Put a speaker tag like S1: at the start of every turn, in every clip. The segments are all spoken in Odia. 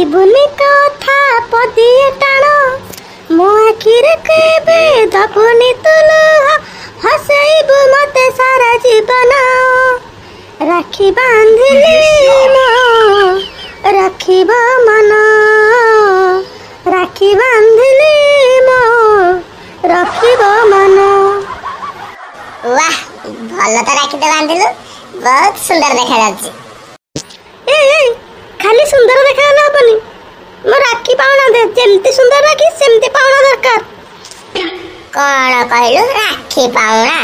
S1: କହିବୁନି କଥା ପଦିଏ ଟାଣ, ମୋ ଆଖିରେ କେବେ ଦବୁନି ତୁ ଲୁହ, ହସେଇବୁ ମତେ ସାରା ଜୀବନ। ରାକ୍ଷୀ ବାନ୍ଧିଲି ମୋ ରଖିବ ମନ, ରାକ୍ଷୀ ବାନ୍ଧିଲି ମୋ ରଖିବ ମନ।
S2: ବାଃ, ଭଲ ତ ରାକ୍ଷୀ ତ ବାନ୍ଧିଲୁ, ବହୁତ ସୁନ୍ଦର ଦେଖାଯାଉଛି।
S1: ଏ ଖାଲି ସୁନ୍ଦର ଦେଖାଗଲେ ହବନି, ମୋ ରାକ୍ଷୀ ପାଉଣା ଦେ। ଯେମିତି ସୁନ୍ଦର ରାକ୍ଷୀ ସେମିତି ପାଉଣା ଦରକାର।
S2: କଣ କହିଲୁ, ରାକ୍ଷୀ ପାଉଣା?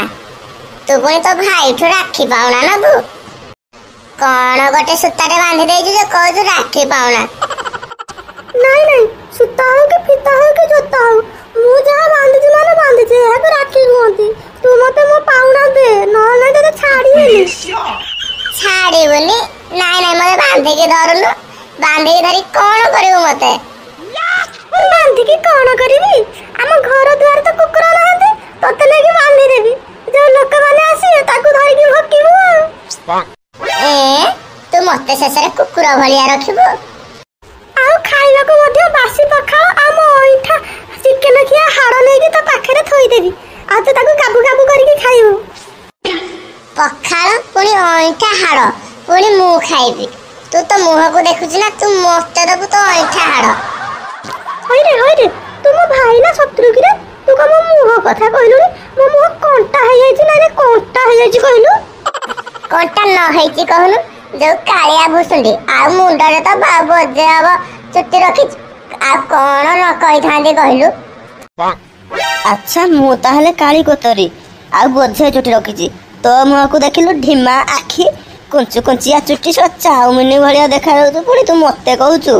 S2: ତୁ ପୁଣି ତୋ ଭାଇଠୁ ରାକ୍ଷୀ ପାଉଣା ନବୁ? କଣ ଗୋଟେ ସୂତାଟେ ବାନ୍ଧି ଦେଇଛୁ ଯେ କହୁଛୁ ରାକ୍ଷୀ ପାଉଣା?
S1: ନାଇଁ ନାଇଁ, ସୂତା ହଉ କି ଫିତା ହଉ କି ଜୋତା ହଉ, ମୁଁ ଯାହା ବାନ୍ଧିଛି ମାନେ ବାନ୍ଧିଛି, ଏହାକୁ ରାକ୍ଷୀ କୁହନ୍ତି। ତୁ ମତେ ମୋ ପାଉଣା ଦେ, ନହେଲେ ନାଇଁ ତତେ ଛାଡ଼ିବିନି।
S2: ଛାଡ଼ିବୁନି? ନାଇଁ ନାଇଁ, ମତେ ବାନ୍ଧିକି ଧରୁନୁ। ବାନ୍ଧିକି ଧରି କଣ କରିବୁ ମତେ?
S1: ବାନ୍ଧିକି କଣ କରିବି? ଆମ ଘର ଦୁଆରେ ତ କୁକୁର ନାହାନ୍ତି, ତତେ ନେଇକି ବାନ୍ଧିଦେବି। ଯୋଉ ଲୋକମାନେ ଆସିବେ ତାକୁ ଧରିକି ଭୋକିବୁ ଆଉ।
S2: ଏ ତୁ ମତେ ଶେଷରେ କୁକୁର ଭଳିଆ ରଖିବୁ?
S1: ଆଉ ଖାଇବାକୁ ମଧ୍ୟ ବାସି ପଖାଳ ଆଉ ମୋ ଅଇଁଠା ଚିକେନ ଖିଆ ହାଡ଼ ନେଇକି ତୋ ପାଖରେ ଥୋଇଦେବି, ଆଉ ତୁ ତାକୁ ଗାବୁ ଗାବୁ କରିକି ଖାଇବୁ।
S2: ପଖାଳ ପୁଣି ଅଇଁଠା ହାଡ଼ ପୁଣି ମୁଁ ଖାଇବି? ତୁ ତ ମୁହଁକୁ ଦେଖୁଛୁ ନା, ତୁ ମତେ ଦବୁ ତୋ ଅଇଁଠା ହାଡ଼?
S1: ହଇରେ ହଇରେ, ତୁ ମୋ ଭାଇ ନା ଶତ୍ରୁ କିରେ? ତୁ କଣ ମୋ ମୁହଁ କଥା କହିଲୁଣି? ମୋ ମୁହଁ କଣ୍ଟା ହେଇଯାଇଛି? ନାଇଁ କଣ୍ଟା ହେଇଯାଇଛି କହିଲୁ?
S2: କଣ୍ଟା ନ ହେଇଛି କହୁନୁ, ଯୋଉ କାଳିଆ ଭୁସୁଣ୍ଡି, ଆଉ ମୁଣ୍ଡରେ ତ ବୋଜେ ହବ ଚୁଟି ରଖିଛୁ, ଆଉ କଣ ନ କହିଥାନ୍ତି କହିଲୁ?
S3: ଆଚ୍ଛା, ମୁଁ ତାହେଲେ କାଳି କୋତରୀ ଆଉ ବୋଝେ ଚୁଟି ରଖିଛି। ତୋ ମୁହଁକୁ ଦେଖିଲୁ, ଢିମା ଆଖି, କୁଞ୍ଚୁ କୁଞ୍ଚିଆ ଚୁଟି, ଚାଉମିନ ଭଳିଆ ଦେଖାଯାଉଛୁ, ପୁଣି ତୁ ମତେ କହୁଛୁ?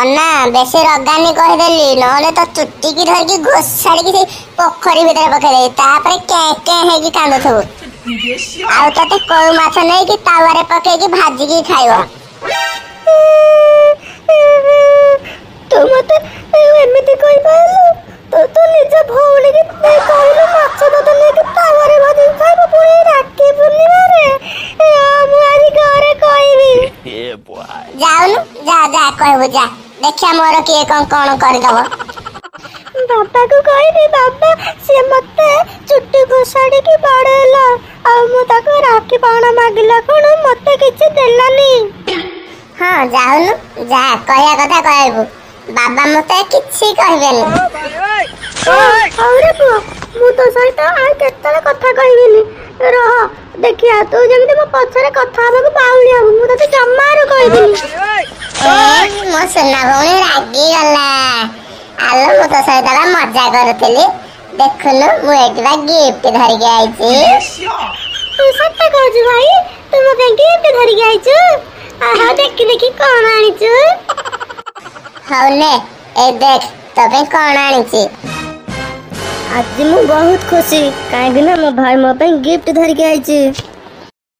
S2: ଅନା, ବେଶୀ ରଗାନି କହିଦେଲି, ନହେଲେ ତ ଚୁଟିକି ଧରିକି ଘୋଷାଡ଼ିକି ସେଇ ପୋଖରୀ ଭିତରେ ପକେଇଦେବି, ତାପରେ କେଁ କେଁ ହେଇକି କାନ୍ଦୁଥିବୁ। ଆଉ ତତେ କୋଉ ମାଛ ନେଇକି ତାୱାରେ ପକେଇକି ଭାଜିକି ଖାଇବ।
S1: ତୁ ମତେ ଏମିତି କହିପାରିଲୁ? ତୁ ତୋ ନିଜ ଭଉଣୀକି କହିଲୁ ମାଛ ତତେ ନେଇକି ତାୱାରେ ଭାଜିକି ଖାଇବ, ପୁଣି ରାକ୍ଷୀ ପୂର୍ଣ୍ଣିମାରେ। ମୁଁ ଆଜି ଘରେ କହିବି।
S2: ଯାଉନୁ, ଯା ଯା କହିବୁ ଯା, ଦେଖିଆ ମୋର କିଏ କଣ କଣ କରିଦବ।
S1: ବାବାକୁ କହିବି, ବାବା ସିଏ ମତେ ଚୁଟି ଘୋଷାଡ଼ିକି ବାଡ଼େଇଲା, ଆଉ ମୁଁ ତାକୁ ରାକ୍ଷୀ ପାଉଣା ମାଗିଲା କଣ ମତେ କିଛି ଦେଲାନି।
S2: ହଁ ଯାଉନୁ ଯା, କହିବା କଥା କହିବୁ, ବାବା ମତେ କିଛି କହିବେନି।
S1: ହଉ ରେ ପୁଅ, ମୁଁ ତୋ ସହିତ ଆଉ କେତେବେଳେ କଥା କହିବିନି। ରହ ଦେଖିଆ, ତୁ ଯେମିତି ମୋ ପଛରେ କଥା ହବାକୁ ବାଉଳି ହବୁ, ମୁଁ ତତେ ଜମାରୁ କହିବିନି।
S2: ଏ ମୋ ସୁନା ଭଉଣୀ ରାଗିଗଲା। ଆଲୋ, ମୁଁ ତୋ ସହିତ ବା ମଜା କରୁଥିଲି। ଦେଖୁନୁ, ମୁଁ ଏଇଠି ବା ଗିଫ୍ଟ ଧରିକି ଆଇଛି।
S1: ତୁ ସତ କହୁଛୁ ଭାଇ? ତୁ ମୋ ପାଇଁ ଗିଫ୍ଟ ଧରିକି ଆଇଛୁ? ଆହା, ଦେଖି ଦେଖି କଣ ଆଣିଛୁ।
S2: ହଉ ନେ, ଏଇ ଦେଖ ତୋ ପାଇଁ କଣ ଆଣିଛି।
S3: ଆଜି ମୁଁ ବହୁତ ଖୁସି, କାହିଁକି ନା ମୋ ଭାଇ ମୋ ପାଇଁ ଗିଫ୍ଟ ଧରିକି ଆଇଛି।